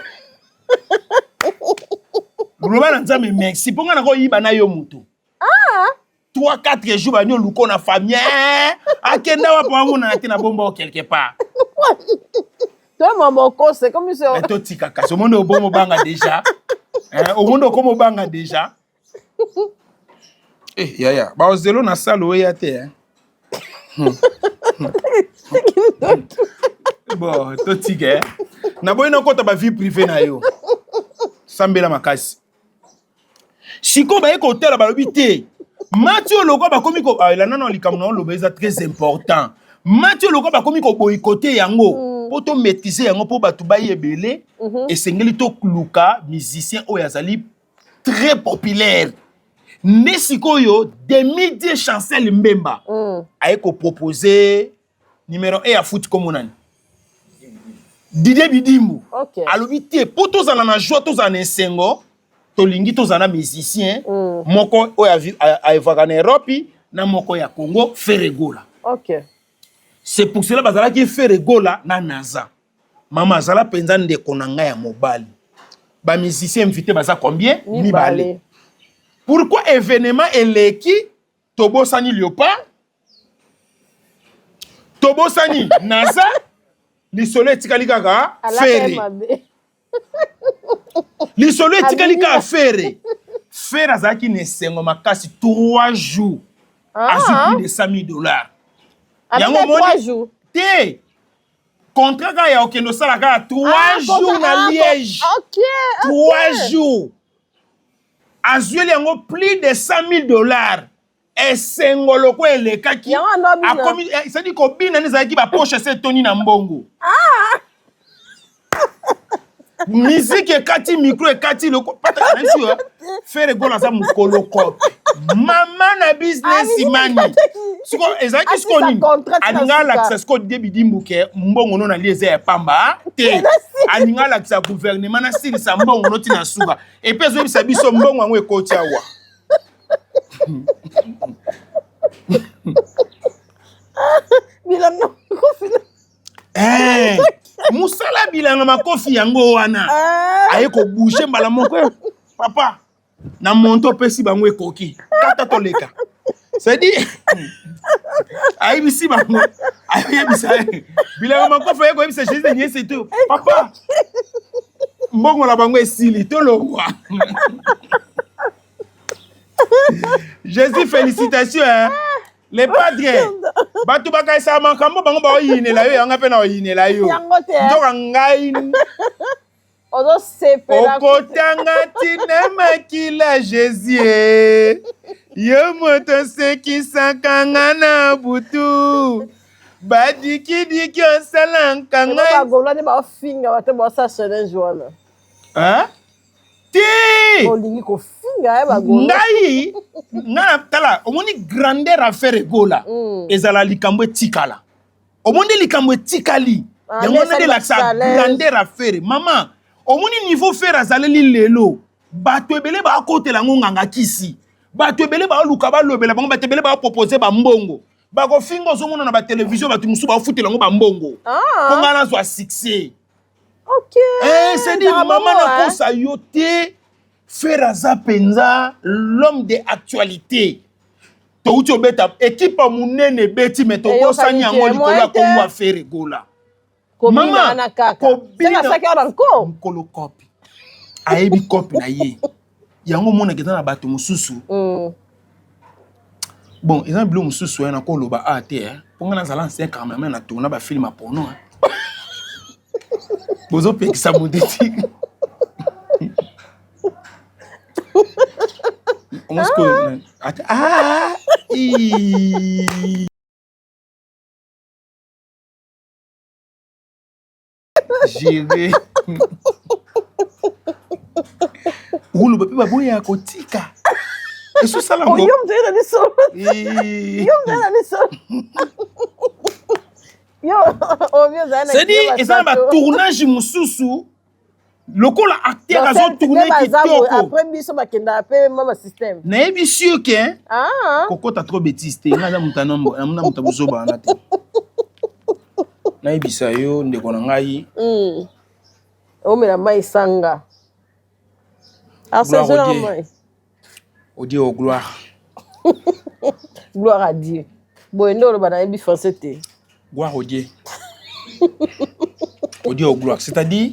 B: Loba na Nzambe merci, mpo nga nakoyiba na yo motu 3 4 jours, bani oluko na famille, akenda wapi, amonana te, na bomba o quelque part.
C: To mama okose comme ça.
B: Mais totika kasi. Omoni, obomo obanga déjà. Omoni, okoma obanga déjà. Eh, yaya baozelo na sale oya te, eh. Bon, totika, eh. Naboyi nakota bavie privée na yo. Sambela makasi. Sikoyo baye kotala, balobi te, match oyo lokwa bakomi ko ah, elanda na likambo na oloba, eza très important. Match oyo lokwa bakomi koboycotter yango, mpo tomaîtrise yango, mpo bato baye ebele, esengeli toluka musicien oyo azali très populaire. Nde sikoyo demi-dieu Chancel Mbemba aye kopropose numéro 1 ya foot. Kombo nani? Didier Bidimbu
C: okay.
B: Alobi te mpo tozala na joie, tozala na esengo, tolingi tozala na musicien moko oyo aevaka na Europe na moko ya Congo, Ferre Gola. C'est pour cela bazalaki Ferre Gola na Naza. Mama azala mpenza ndeko na ngai ya mobali. Ba musicien invité baza combien?
C: Mibale.
B: Pourquoi événement eleki tobosani Léopard, tobosani Naza, lisolo etikali kaka Ferre. Lisolo etikali kaka Ferre. Ferre azalaki na esengo makasi 3 jours. Azwi plus de 100 000 $.
C: Yango moni
B: te, contrat kaka ya okende osala kaka 3 jours na Liège. 3 jours azweli yango plus de 100 000 $. Esengo loko elekaki, akomi, c'est-à-dire kobina nde ezalaki bapoche ese etoni na mbongo. Miziki ekati, micro ekati loko pata. Ferre Gola aza mokolo kope mama na business mani. Siko ezalaki siko nini? Alinga alakisa siko Didier Bidimbu ke mbongo no nalie eza ya pamba te. Alinga alakisa gouvernement nasilisa mbongo no ntina suka. Et puis azoyebisa biso mbongo yango ekoti awa.
C: Bilanga makofi.
B: Eh, mosala bilanga makofi yango wana. Aye kobouger mbala moko, papa na monto opesi bango ekoki kata toleka. C'est-à-dire ayebisi bango, ayebisa bilanga makofi, aye koyebisa Jésus nyesi to papa mbongo na bango esili, tolongwa. Jésus, félicitations, hein? Le padre, bato bakaisaka makambo bango baoyinela yo, yanga mpe na oyinela yo. Nzoka ngai
C: Ozosepela.
B: Okotanga ntina makila Jésus e. Yo moto osekisaka nga na butu, badikidiki osalaka ngai.
C: Bagaulois nde baofinga bato baosala challenge wana.
B: Hein? Te.
C: Olingi kofinga ye bagaulois.
B: Ngai nga na tala, omoni grandeur ya Ferre Gola. Ezala likambo etikala, omoni likambo etikali.
C: Ah,
B: yango wana nde
C: nde
B: elakisa
C: challenge.
B: Grandeur ya Ferre. Mama, omoni niveau Ferre azaleli lelo, bato ebele baakotela yango nganga kisi, bato ebele baoluka balobela bango, bato ebele bapropose bambongo, bakofinga. Ozomona na batelevizio bato mosusu baofutela yango bambongo mpo ngai nazwa succès. Eh, c'est-à-dire
C: Ezala
B: mama
C: bongo, hein?
B: nakosa yo te, Ferre aza mpenza l'homme de actualité. Touti obeta équipe ya monene ebeti, me tobosani
C: Eyokani
B: yango
C: te,
B: likolo ya
C: moyen te.
B: kombo ya Ferre Gola.
C: Kobina
B: Mama,
C: wana kaka.
B: Kobina.
C: Seka asaki wana nko.
B: Mokolo kope ayebi kope na ye yango omonaka eza na bato mosusu. Bon, eza na biloko mosusu ya nakoloba a te, eh. Mpo nga nazala ancien cameraman na tourna bafilm ya porno, eh. Bozopekisa moto eti sikoyo ata ah, ii. Géré oloba mpe baboya kotika esosala
C: Oh, yo moto oyena lisolo. Yo moto oyena lisolo. Yo obi ozala na
B: C'est-à-dire eza na batournage mosusu lokola acteur azotourne kitoko.
C: Après biso bakendaka mpe mama système.
B: Nayebi sûr ke
C: Ah.
B: kokota trop bêtise te. Ngai aza moto namona moto bozoba wana te. Nayebisa yo, ndeko na ngai.
C: Omela mai sanga.
B: Gloire au
C: Asezela
B: Dieu.
C: mai.
B: Au Dieu, au gloire.
C: Gloire à Dieu. Boye nde oloba, nayebi français te.
B: Gloire au Dieu, au Dieu, au gloire. C'est-à-dire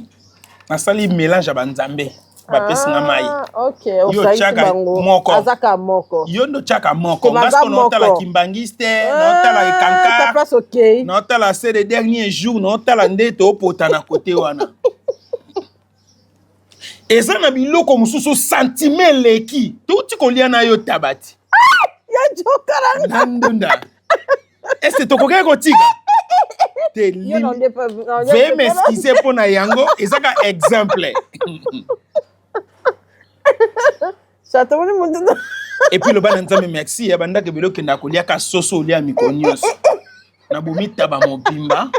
B: nasali mélange ya banzambe, bapesi nga mai.
C: Ah, ok.
B: Yo
C: Osangisi
B: tiaka
C: bango.
B: moko.
C: Azaka moko.
B: Yo ndo tiaka moko.
C: Te
B: Nga
C: baza
B: siko naotala
C: moko.
B: kimbangiste, naotala
C: Ah, ta
B: ekankar,
C: place okei.
B: Naotala c'est le dernier jour, naotala nde toopota na kote wana. Eza na biloko mosusu, sentiment eleki, touti kolia na yo tabati.
C: Ya jokalanga.
B: Na ndunda ese tokokaki kotika te.
C: Yo na nde pa.
B: Veuillez m'excuser mpo na yango, eza ka exemple.
C: Chato moni mutu.
B: Et puis loba na Nzambe merci ya bandako ebele okendaka koliaka soso, olia mikolo nyonso na bomitaba mobimba.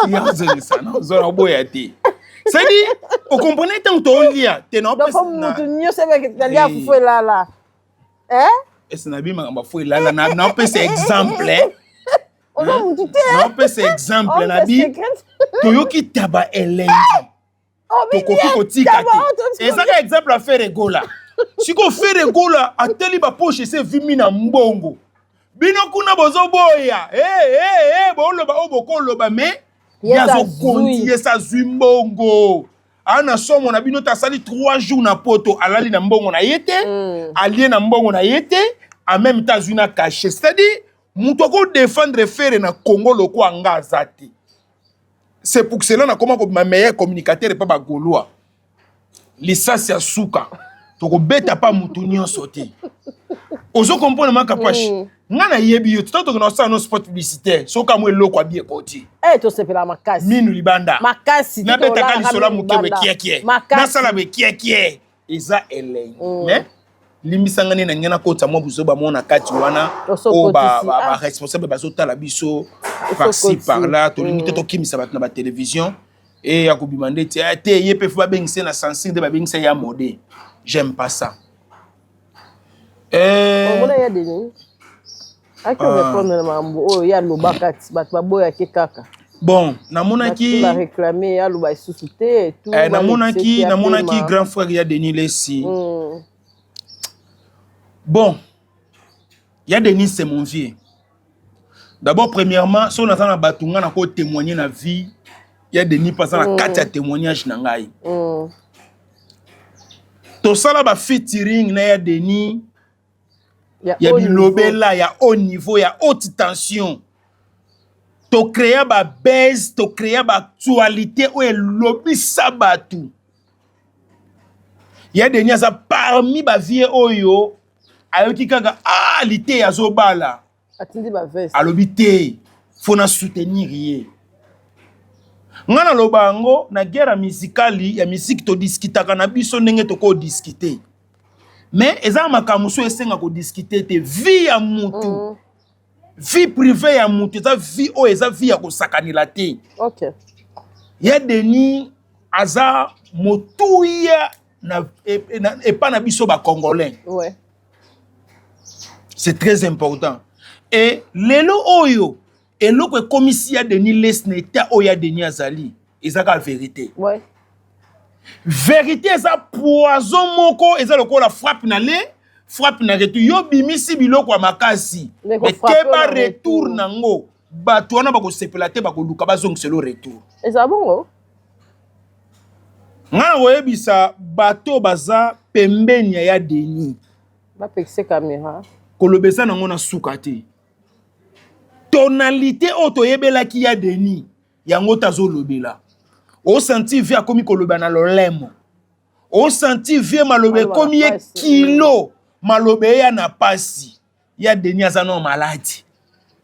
B: Yazongisa nazona oboya te. C'est-à-dire, okomprene ntango tolia te na
C: motu nyonso nalia fufu elala.
B: Ese nabi makambo fufu elala, naopesa exemple.
C: Oza motu te.
B: Naopesa exemple, nabi toyoki taba elengi, tokoki kotika te. Ezaka exemple ya Ferre Gola. Sikoyo Ferre Gola ateli bapoche ese evimi na mbongo, bino kuna bozoboya. Hey, hey, hey, boloba oyo bokoloba, mais ye azokonti ese azwi mbongo ana somo na bino te. Asali 3 jours na Poto, alali na mbongo na ye te, alie na mbongo na ye te, en même temps azwi na cachet. C'est-à-dire moto akodéfendre Ferre na Congo lokwa nga aza te. C'est pour cela nakoma kobima meilleur communicateur epa Bagaulois. Lisasi ya suka, tokobeta pa motu nyonso te. Ozo comprendre, Makapashi? Nga nayebi yo tata, tokende kosala no spot publicitaire, soki amwa eloko abi ekoti.
C: Tosepela makasi.
B: Minu libanda.
C: Makasi.
B: Nabetaka lisolo moke bekiekie, nasala bekiekie, eza elengi. Mais limbisanga nde na ngai nakota mwa buzoba mwa na kati wana oyo baresponsable bazotala biso par-ci par-là. Tolingi te tokimisa bato na batelevizio e ya kobima ndeti te. Ye mpe fo babengisa na censure nde babengisa ya mode. J'aime pas ça.
C: Omona ya Denis aki répondre na makambo oyo ye alobaka ti bato baboyaki kaka.
B: Bon, namonaki.
C: Baréclame aloba lisusu te.
B: Namonaki grand frère ya Denis Lesi. Bon, ya Denis, c'est mon vieux. D'abord, premièrement, so naza na bato nga nako témoigner na vie ya Denis mpo aza na kati ya témoignage na ngai. Tosala bafeaturing na ya Denis ya bilobela ya haut niveau, ya haute tension. Tocréa babase, tocréa baactualité oyo elobisa bato. Ya Denis aza parmi bavieux oyo ayoki kaka ah, liteya azobala,
C: atindi baveste.
B: Alobi te, fo na soutenir ye. Nga naloba yango na guerre musicale ya musique, todiskutaka na biso ndenge tokodiscute, mais eza makambo mosusu esenga kodiskute te. Vie ya mutu, vie privée ya mutu, eza vie oyo eza vie ya kosakanela te. Ya Denis aza motuya na epa na biso Bacongolais. C'est très important. Et lelo oyo eloko ekomisi ya Denis Lessie na état oyo ya Denis azali, eza kaka vérité. Vérité eza poison moko, eza lokola frappe na le frappe na retour. Yo bimisi biloko ya makasi, mais keba, retour nango bato wana bakosepela te, bakoluka bazongisela retour.
C: Eza bongo.
B: Nga na koyebisa bato baza pembeni ya Denis,
C: bapekise caméra.
B: Koloba eza nango na suka te. Tonalité oyo toyebelaki ya Denis, yango tazolobela. Osentir vieux akomi koloba na lolemo, osentir vieux maloba ekomi ye kilo, maloba eya na pasi. Ya Denis aza no maladi.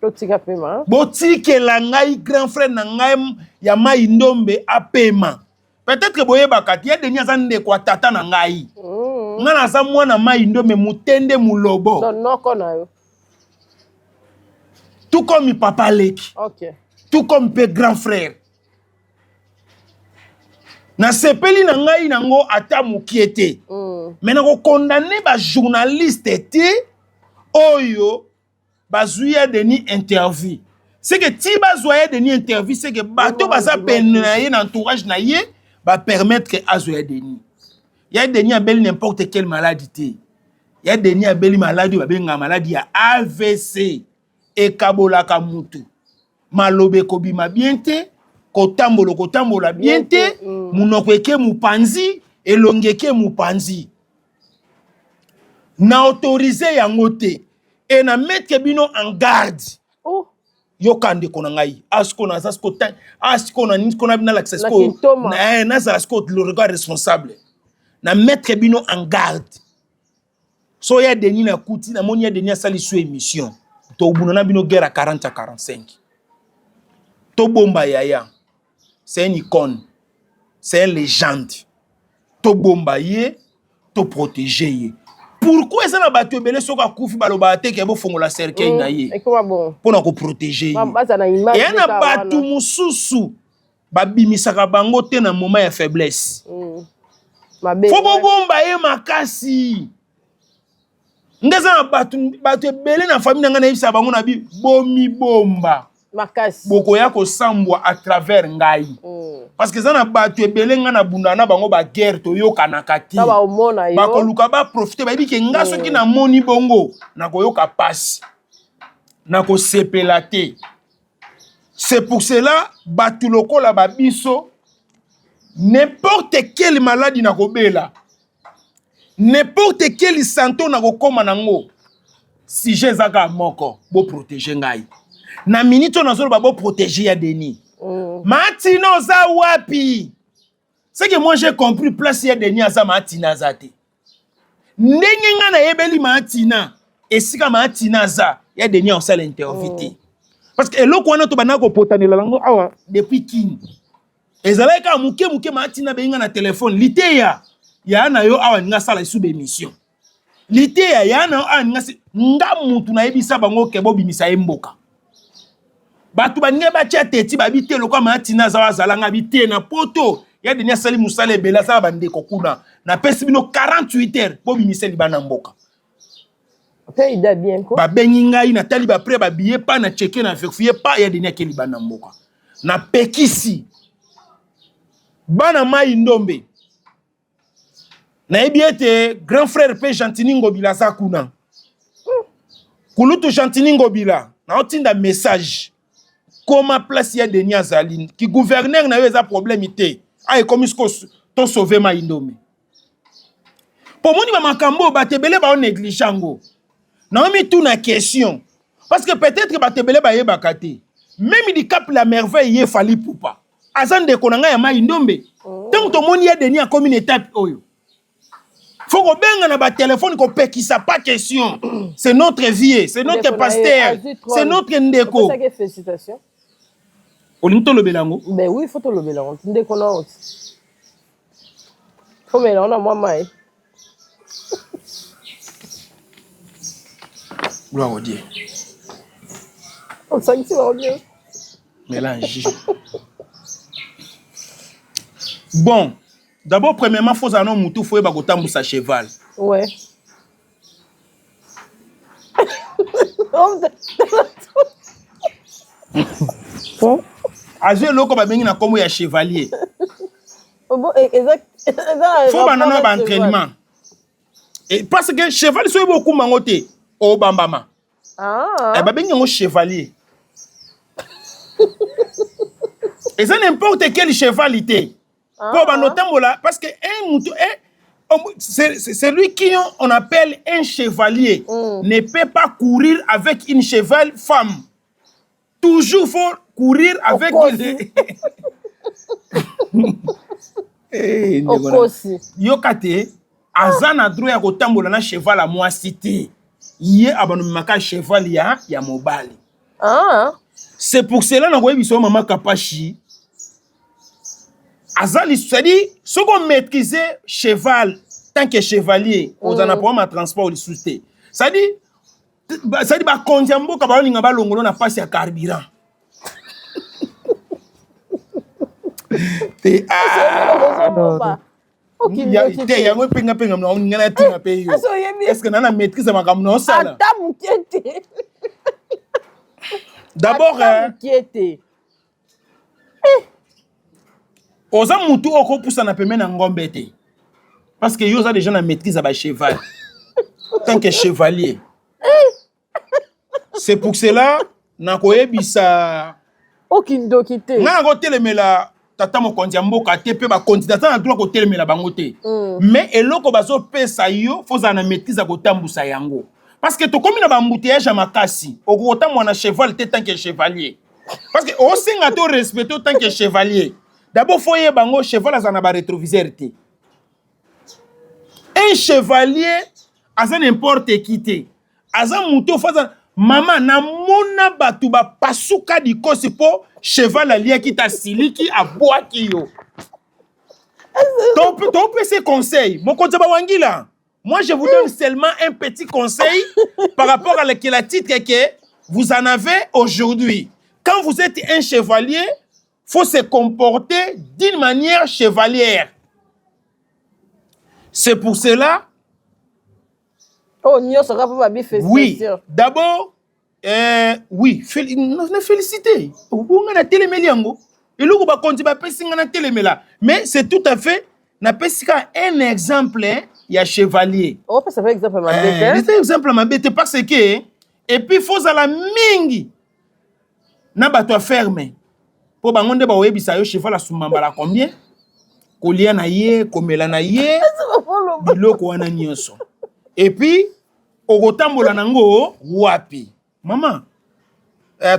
C: Totika pema.
B: Botikela ngai grand frère na ngai ya Mai Ndombe apema. Peut-être boyebaka te, ya Denis aza ndeko ya tata na ngai. Ngai naza mwana Mai Ndombe, mutende mulobo.
C: Noko na yo.
B: Tout comme papa leki, tout comme mpe grand frère. Nasepeli na ngai nango ata mokie te. Mais nakokondane bajournaliste te oyo bazwi ya Denis interview. Seke ti bazwa ya Denis interview, seke bato baza pene na ye, na entourage na ye, bapermettre azwa ya Denis. Ya Denis abeli n'importe quelle maladie te. Ya Denis abeli maladie oyo babengaka maladie ya AVC. Ekabolaka mutu, maloba ekobima bien te, kotambola kotambola bien te, monoko eke mopanzi, elongi eke mopanzi. Na autorise yango te e na mettre bino en garde.
C: Oh.
B: Yoka ndeko na ngai, asiko naza siko, asiko na nini, siko nalakisa siko, nazala siko le regard responsable na mettre bino en garde. So ya Denis nakuti, namoni ya Denis asali so émission, tobuna na bino guerre ya 40 ya 45. Tobomba yaya, c'est une icône, c'est une légende. Tobomba ye, toprotéger ye. Pourquoi eza na bato ebele soki akufi balobaka te ke bofongola cercueil na ye mpo na koprotege ye? Eya na bato mosusu babimisaka bango te na moment ya faiblesse. Fo bobomba ye makasi. Nga eza na bato bato ebele na famille na ngai, nayebisaka bango na bi bomibomba
C: makasi,
B: bokoya kosambwa à travers ngai. Parce que eza na bato ebele ngai nabundaka na bango baguerre, toyokanaka te, bakoluka baprofite. Bayebi ke nga soki namoni bongo nakoyoka pasi, nakosepela te. C'est pour cela bato lokola babiso, n'importe quelle maladie nakobela, n'importe quel santo nakokóma nango, sujet eza kaka moko: boprotege ngai. Na minute oyo nazoloba, boprotege ya Denis. Matina oza wapi? C'est que moi, j'ai compris place ya Denis aza, Maatina aza te. Ndenge ngai nayebeli Maatina, esika Maatina aza, ya Denis aosala interview te. Parce que eloko wana tobanda kopotanela yango awa depuis Kini, ezalaki kaka moke moke. Maatina bengi nga na telefone: "Liteya ya na yo awa, ninga asala esu baémission. Liteya ya na yo awa, ninga si nga mutu nayebisa bango ke bobimisa ye mboka." Bato baninga batia teti, babi te lokwa Maatina aza, azalanga bi te na poto. Ya Denis asali mosala ebele, asala bandeko kuna. Napesi bino 48 heures, bobimisa libanda mboka. Babengi ngai, natali baprix babillet pa na cheke na vérifier pa ya Denis ake libanda mboka. Napekisi bana mai ndombe, nayebi ete grand frère mpe Gentini Ngobila aza kuna, kulutu Gentini Ngobila, naotinda message: koma place ya Denis azali ki gouverneur na yo, eza problème te. A ekomi siko tosauve mai ndombe, mpo omoni bamakambo oyo bato ebele baonéglige yango. Naomituna question, parce que peut-être bato ebele bayebaka te, même Dicap la Merveille, ye Fally Ipupa aza ndeko na ngai ya mai ndombe. Ntango tomoni ya Denis akomi na étape oyo, faut kobenga na batelefone, kopekisa, pas question. C'est notre vie, c'est notre pasteur, c'est notre ndeko. Olingi tolobela yango?
C: Ben oui, faut tolobela yango. Ndeko na oti komela wana mwa mai.
B: Gloire au Dieu.
C: Osangisi bango nyonso.
B: Mélange. Bon, d'abord, premièrement, faut ozala no mutu, faut oyeba kotambusa cheval.
C: Ouais.
B: Azwi eloko babengi na nkombo ya chevalier. Faut banda na baentraînement, parce que cheval, soki oyeba okuma yango te, obambama.
C: Ah.
B: Eh, babengi yango chevalier, eza n'importe quel cheval te mpo bando otambola, parce que un mutu, c'est lui qui on appelle un chevalier ne peut pas courir avec une cheval femme. Toujours faut courir avec
C: Okosi.
B: Eh, ndeko
C: Okosi.
B: Yoka te, aza na droit ya kotambola na cheval ya mwasi te. Ye abanomemaka cheval ya mobali.
C: Ah.
B: C'est pour cela nakoyebisa yo, mama Kapashi aza, c'est-à-dire soki omaîtrise cheval tant que chevalier, oza na problème ya transport lisusu te. C'est-à-dire bakonzi ya mboka baolinga balongolo na mpasi ya carburant te. Ah. Te, yango epenga mpenga nga na ntina mpe yo. Est ce que na maîtrise ya makambo na osala?
C: Ata moke te.
B: D'abord
C: Ata moke te.
B: Oza mutu oyo okopusana pembeni na ngombe te, parce que yo oza déjà na maîtrise ya bacheval tant que chevalier. C'est pour cela nakoyebisa
C: Okindoki te.
B: Ngai nakotelemela tata mokonzi ya mboka te, mpe bakonzi aza na droit kotelemela bango te. Mais eloko bazopesa yo, faut ozala na maîtrise ya kotambusa yango, parce que tokomi na baembouteillage ya makasi. Okokotambola na cheval te tant que chevalier, parce que osenga to respecte tant que chevalier. D'abord faut oyeba yango, cheval azala na barétroviseur te. Un chevalier aza n'importe qui te, aza motu ofo aza mama. Namona bato bapasuka dikosi mpo cheval aliaki te, asiliki, abwaki yo. Topesa conseil, mokonzi ya bawangila. Moi, je vous donne seulement un petit conseil par rapport à la, la titre que vous en avez aujourd'hui. Quand vous êtes un chevalier, faut se comporter d'une manière chevalière. C'est pour cela.
C: Oh, nyonso kaka mpo babi
B: Oui, d'abord, oui, na félicité. Obonga na telemeli yango. Eloko bakonzi bapesi nga na telemela. Mais c'est tout à fait napesi kaka un exemple ya chevalier.
C: Opesa mpe exemple mabe te.
B: Eza exemple mabe te parce que et puis faut ozala mingi na bato ya ferme mpo bango nde bakoyebisa yo cheval asumba mbala combien, kolia na ye, komela na ye, biloko wana nyonso. Et puis okotambola nango wapi? Mama,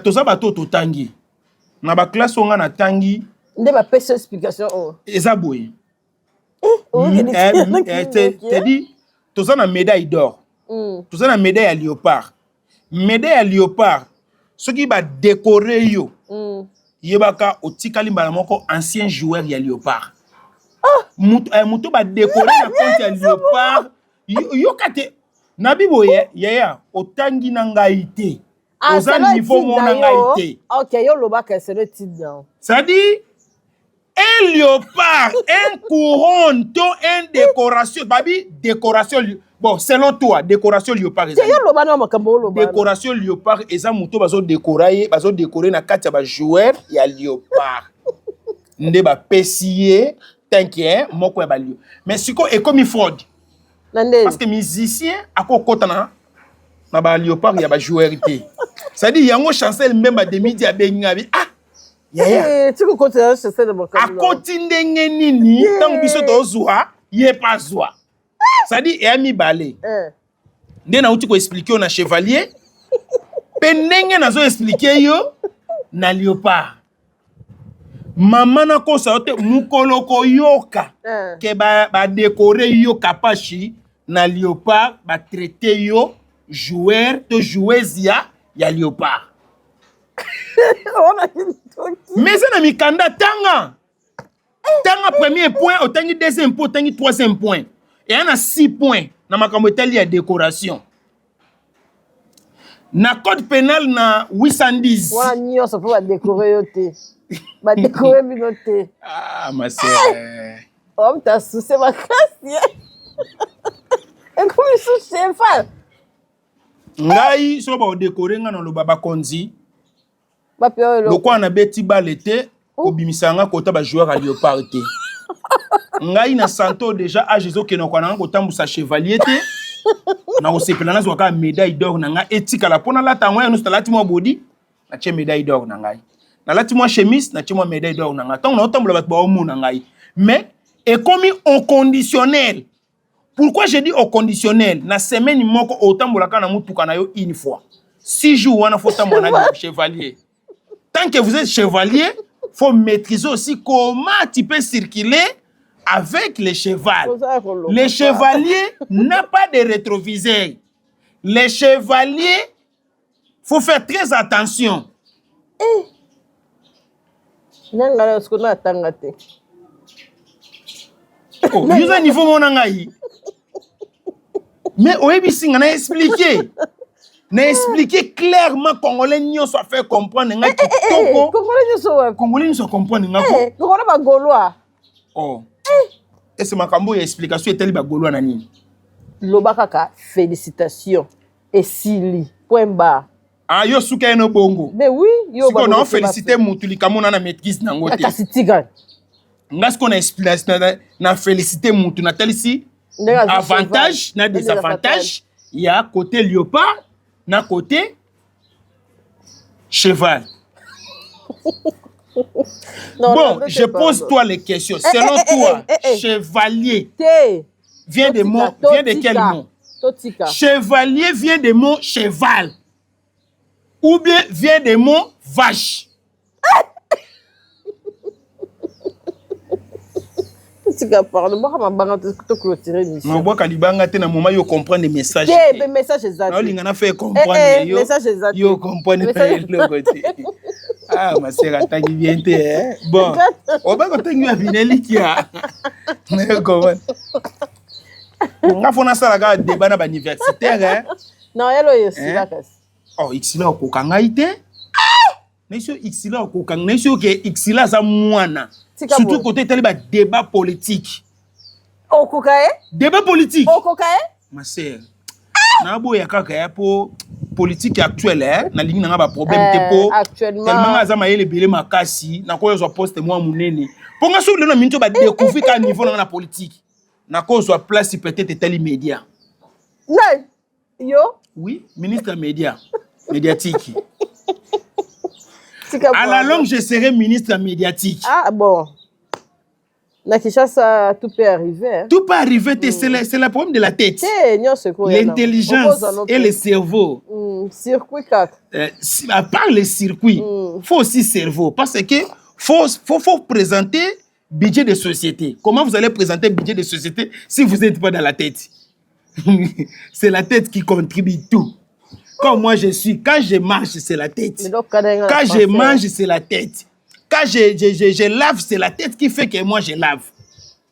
B: toza bato oyo totangi na baklasse oyo nga natangi.
C: Nde bapesi explication oyo.
B: Eza boye. Tedi toza na médaille d'or, toza na médaille ya léopard. Médaille ya léopard, soki badécorer yo, yebaka otikali mbala moko ancien joueur ya léopard. Moto badécorer na compte ya léopard, yoka te nabi boye, yaya, otangi na ngai te, oza niveau moko na ngai te.
C: Ok, yo olobaka selo etide na.
B: C'est-à-dire un léopard, un couronne to un décoration, babi décoration. Bon, selon toi, décoration léopard
C: eza yo oloba na makambo oloba.
B: Décoration léopard eza moto bazodécorer ye, bazodécorer na kati ya bajoueur ya léopard, nde bapesi ye tanke moko ya balio. Mais sikoyo ekomi fraude.
C: Na ndeni?
B: Parce que musicien akokɔta na baléopard ya bajoueur te. C'est-à-dire yango Chancel Mbemba demidi abengi nga bi ah yaya.
C: Tiki okotela Chancel makambo.
B: Akoti ndenge nini ntango biso tozwa, ye pa zwa? C'est-à-dire eya mibale. Nde nauti koexpliquer yo na chevalier, mpe ndenge nazoexpliquer yo na léopard. Mama, nakosa yo te, mokolo koyoka ke badécorer yo Kapashi na léopard, batraiter yo joueur to joueuse ya léopard. Mais eza na mikanda. Tanga, tanga premier point, otangi deuxième point, otangi troisième point, eya na 6 points na makambo etali ya décoration na code pénal na 810.
C: Wana nyonso mpo badécorer yo te, badécorer bino te.
B: Ah, ma sœur.
C: Omutu asuse makasi, ekomi su cheval.
B: Ngai soki baodécorer ngai, naloba bakonzi
C: bape oyo.
B: Lokola nabeti bale te, kobimisa nga kota bajoueur ya léopard te. Ngai na santo déjà, âge ezokende kwa nanga kotambusa chevalier te. Na kosepela nazwa kaka médaille d'or na ngai, etikala mpo nalata yango ya nyonso. Nalati mwa body, natie médaille d'or na ngai. Nalati mwa chemise, natie mwa médaille d'or na ngai. Ntango naotambola, bato baomona ngai. Mais ekomi au conditionnel. Pourquoi je dis au conditionnel? Na semaine moko otambolaka na mutuka na yo une fois. 6 jours wana faut tambola na chevalier. Tant que vous êtes chevalier, faut maîtriser aussi comment tu peux circuler avec le cheval. Le chevalier n'a pas de rétroviseur. Le chevalier, faut faire très attention.
C: Nanga siko natanga te.
B: Oh, yo oza niveau moko na ngai, mais oyebisi nga na expliquer, na expliquer clairement. Congolais nyonso afaire comprendre ngai kitoko.
C: Congolais nyonso wapi?
B: Congolais nyonso acomprendre nga ko.
C: Congolais, bagaulois.
B: Oh. Ese makambo ya explication etali bagaulois na nini?
C: Loba kaka félicitation, esili, point barre.
B: Ah, yo suka ye no bongo.
C: Mais oui, yo.
B: Sikoyo nao félicité mutu likambo na maîtrise nango te.
C: Kasi tika.
B: Nga sikoyo na félicité mutu, natalisi
C: Ndenge azwi
B: avantage
C: cheval.
B: Na désavantage ya côté léopard na côté cheval.
C: Non,
B: Bon,
C: non,
B: je
C: te
B: pose
C: pardon.
B: toi les questions. Selon
C: eh,
B: toi,
C: eh, eh, eh.
B: chevalier
C: te
B: vient de mot, vient de quel mot?
C: Totika.
B: Chevalier vient de mot cheval ou bien vient de mot vache?
C: Totika, pardon, bwaka mabanga, toclôturer émission.
B: Nabwaka libanga te na moment yo comprendre message.
C: Te, be message eza te.
B: Naolinga na faire comprendre.
C: Eh, eh,
B: yo
C: message eza te.
B: Yo comprendre eloko te. Ah, ma sœur atangi bien te, eh? Bon, obaki otangi ya binelikia, nayo comprendre. Nga faut nasala kaka débat na bauniversitaire, hein.
C: Non, yelo oyo esila kasi.
B: Oh, Xila okoka ngai te. Nayebi yo, Xila okoka ngai. Nayebi yo ke Xila aza mwana.
C: Tika
B: Surtout
C: boye.
B: côté etali badébat politique.
C: Okoka ye?
B: Débat politique.
C: Okoka ye?
B: Ma sœur, naboya kaka ya po politique actuelle, eh, nalingi nanga baproblème te po
C: Actuellement.
B: tellement nga aza mayele ebele makasi, nakoyozwa poste mwa monene mpo nga soki lelo na miniti oyo badécouvrir kaka niveau nanga na politique, nakozwa place peut-être etali média.
C: Nani yo?
B: Oui, ministre ya média médiatique.
C: Tika
B: À la
C: boye.
B: Longue, je serai ministre médiatique.
C: Ah bon, na Kinshasa tout peut arriver, hein.
B: Tout peut arriver te, c'est le problème de la tête.
C: Te, nyonso ekoya.
B: L'intelligence et le cerveau.
C: Circuit kaka.
B: À part les circuits, faut aussi cerveau. Parce que faut présenter budget de société. Comment vous allez présenter budget de société si vous n'êtes pas dans la tête? C'est la tête qui contribue tout. Comme moi je suis, quand je marche, c'est la tête. Quand je mange, c'est la tête. Quand je lave, c'est la tête qui fait que moi je lave.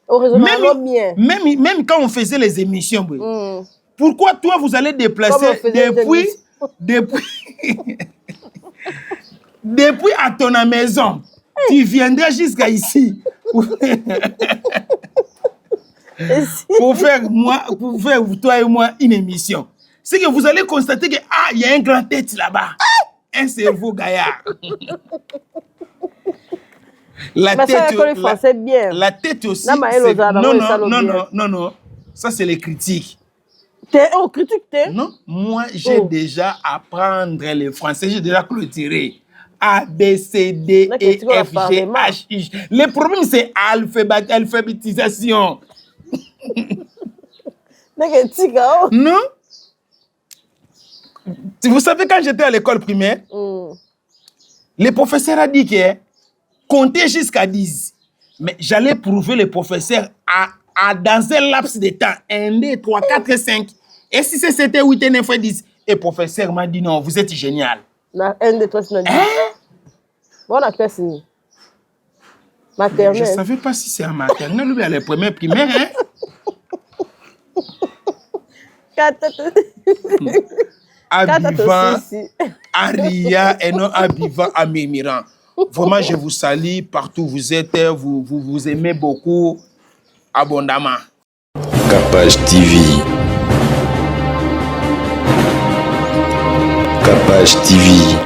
C: Même, bien.
B: Même quand on faisait les émissions, oui. Pourquoi toi vous allez déplacer depuis à ton maison, tu viendras jusqu'à ici pour faire toi et moi une émission? C'est que vous allez constater que ah, il y a un grand tête là-bas, un cerveau gaillard.
C: La mais tête, ça, français bien.
B: La tête aussi. Non, non, non, non, non, non, non. Ça, c'est les critiques.
C: T'es oh, critique, t'es?
B: Non, moi, j'ai déjà apprendre le français, j'ai déjà clôturé. A, B, C, D, E, F, G, H, I. Le problème, c'est alphabétisation. Non. Vous savez, quand j'étais à l'école primaire, le professeur a dit que compter jusqu'à 10. Mais j'allais prouver le professeur à dans un laps de temps. 1, 2, 3, 4, 5. Et si c'était 8, 9, 10. Et le professeur m'a dit: non, vous êtes génial.
C: 1, 2, 3, 4, 10. Bon, la classe maternelle.
B: Je ne savais pas si c'est en maternelle ou bien à la première primaire. Hein? À vivant, à riant et non à vivant, à murmurant. Vraiment, je vous salue partout où vous êtes. Vous, vous vous aimez beaucoup, abondamment.
A: Capage TV. Capage TV.